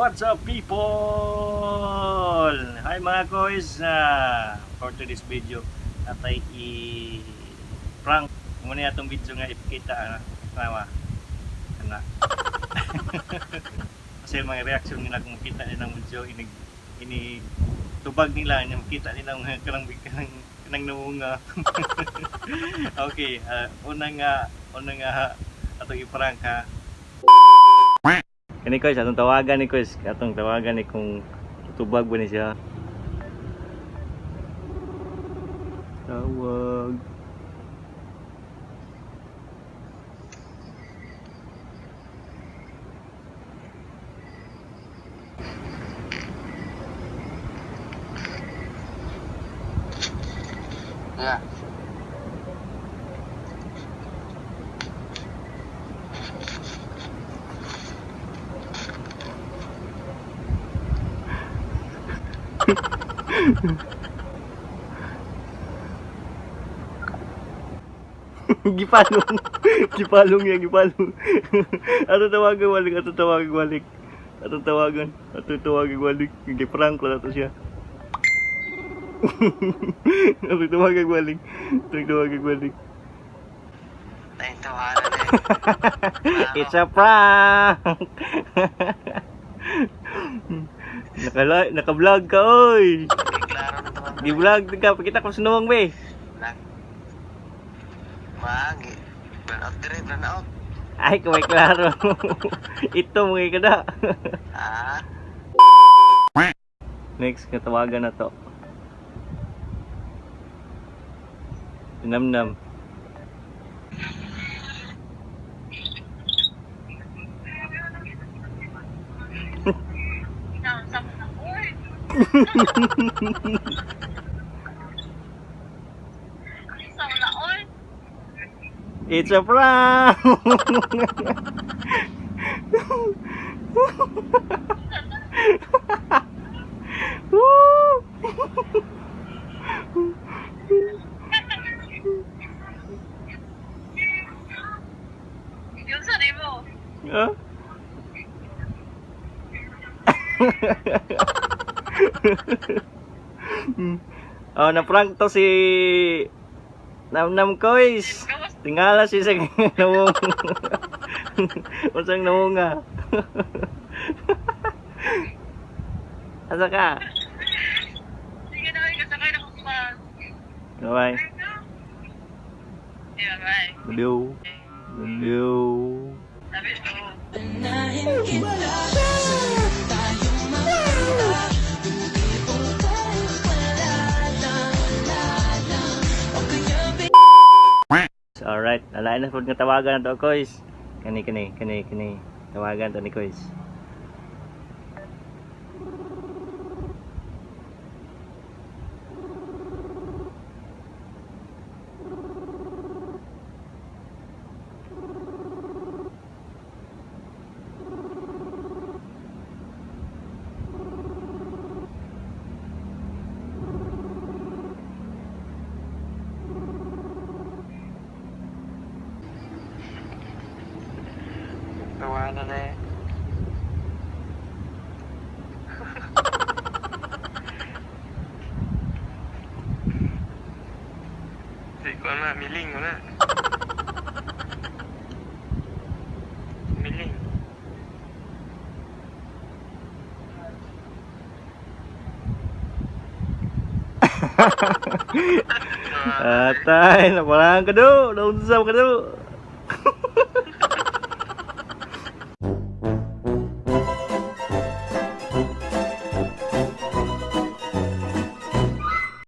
What's up, people? Hi mga koys! For today's video, natay i-prank. Muna atong video nga ipakita tama. Ana. Kasi mga reaction nila kung makita nila ang video, inig ini tubag nila, ini makita nila mga kanang kanang kanang naunga. Okay, una nga atong i-prank ha. Kani koys, atong tawagan ni koys, atong tawagan ni kung tutubag ba ni siya. Tawag. Yeah. Gipalong. Gipalong ya, gipalong. Ato tawagan walik, ato tawagan walik. Ato tawagan, ato tawagan walik. Giprank ko na to siya. Ato tawagan walik. Ato tawagan walik. Tayong tawanan eh. It's a prank. Naka naka-vlog ka oy. Klaro na to. Gi-vlog ka, pakita ko sa nuwang be. Nag... Maagi. Burn out dire, burn out. Ay, kumay klaro. Ito mga kada. Ah, Next, katawagan na to. Namnam. It's a prank! Woo! Yung sa mo. Huh? Oh, na-prank to si Namnam Koys. Tingala si sa nawong. Unsang nawong nga? Asa ka? Sige na kayo, kasakay na kong bus. Bye. Yeah, bye. Hello. Hello. Sabi ko. Alright, alain na po nga tawagan na to, Koys. Kani, kani, kani, kani. Tawagan to ni Koys. Tawanan eh. Di ko na, miling ko na. Miling. Atay, napalaan ka do. Naunsa ka do.